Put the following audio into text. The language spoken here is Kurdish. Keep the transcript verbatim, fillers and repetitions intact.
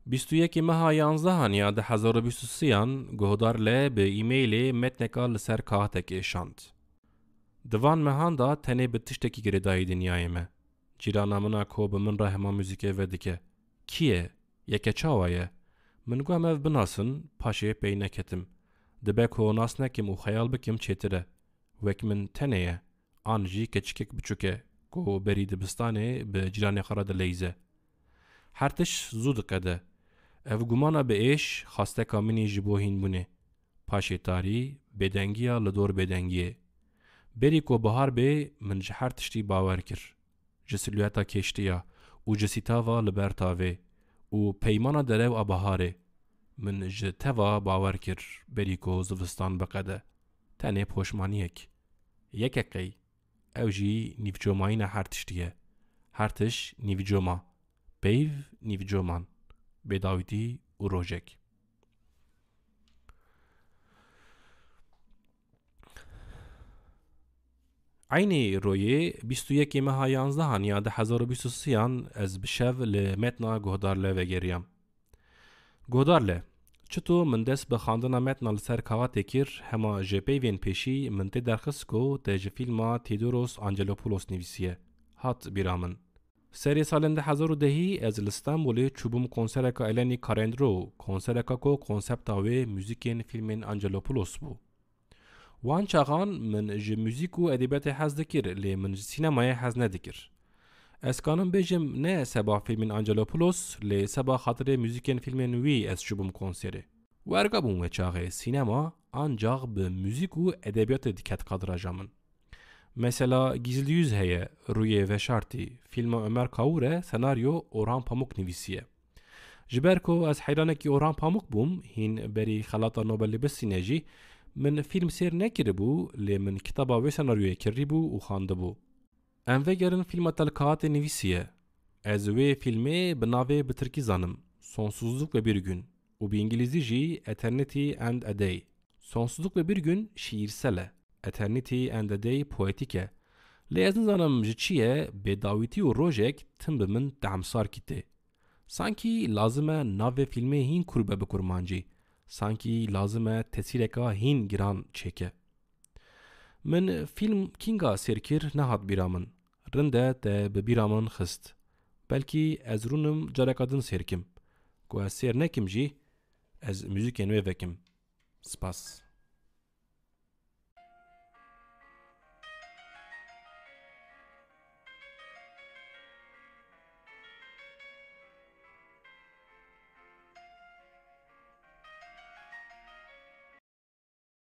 Bîst û yekê meha yanzdehan ya du hezar û bîst û sêyan guhdar le bi e-mailê metneka li ser kaxtek êşand. Di van mehan de tenê bi tiştekî girêdayî dinyayê me. Cîrana min a ku bi min re hema muzîkê vedike. Kî ye? Yeke çawa ye? Min got em ev binasin, paşê pey neketim. Dibe ku nas nekim û xeyal bikim çêtir e. Wek min tenê ye. An jî keçikek biçûk e ku berî dibistanê bi cîranê xwe re dileyze. Her tişt zû diqede. Ev gumana bi êş xasteka min î ji bo hînbûnê. Paşê tarî, bêdengiya li dor bêdengiyê. Berî ku bihar bê, min ji her tiştî bawer kir. Ji silûeta kêştiya û ji sîtava li ber tavê û peymana derew a biharê. Min ji teva bawer kir, berî ku zivistan biqede. Tenê poşmaniyek. Yeke qey. Ew jî nîvcomayîna her tiştî ye. Her tişt nîvcoma. Peyv nîvcoman. Bêdawîtî û rojek. Eynî royê bîst û yekê meha yanzdehan ya du hezar û bîst û sêyan ez bi şev li metna guhdar le vegeriyam. Guhdar le, çito min dest bi xandina metna li ser kaxetê kir, hema ji peyvên pêşî min tê derxist ku te ji fîlma Theodoros Angelopoulos nivîsiye, hat bîra min. Serê salên du hezar û dehî ez li Stenbolê çûbûm konsereka Eleni Karendro, konsereka ku konsepta wê muzîkên fîlmên Angelopoulos bû. Wan çaxan min ji muzîk û edebiyatê hez dikir, lê min ji sînemayê hez nedikir. Ez kanim bêjim ne seba fîlmên Angelopoulos, lê seba xatirê muzîkên fîlmên wî ez çûbûm konserê. Werga bûm wê çaxê sînema ancax bi muzîk û edebiyatê diket kadraja min. Mesela Gizli Yüz heye, Rûyê Veşartî, fîlma Ömer Kavur e, senaryo Orhan Pamuk nivîsiye. Ji ber ku ez heyranekî Orhan Pamuk bûm, hîn berî xelata Nobelê bistîne jî, min fîlm sêr nekiribû, lê min kitaba wê senaryoyê kiribû û xwendibû. Em vegerin fîlma te li kaxetê nivîsiye. Ez wê fîlmê bi navê bi tirkî zanim, Sonsuzluk ve bir gün û bi îngilîzî jî Eternity and a Day. Sonsuzluk ve bir gün şiirsel e. Eternity and a Day poetîk e. Lê ez nizanim ji çi ye, bêdawîtî û rojek tim bi min tehmsar kî tê. Sankî lazim e navê fîlmê hîn kûr be bi kurmancî. Sankî lazim e tesîreka hîn giran çêke. Min fîlm Kinga sêr kir, nehat bîra min. Rind e te bi bîra min xist. Belkî ez rûnim careka din sêr kim. Ku ez sêr nekim jî, ez muzîkên wê vekim. Spas.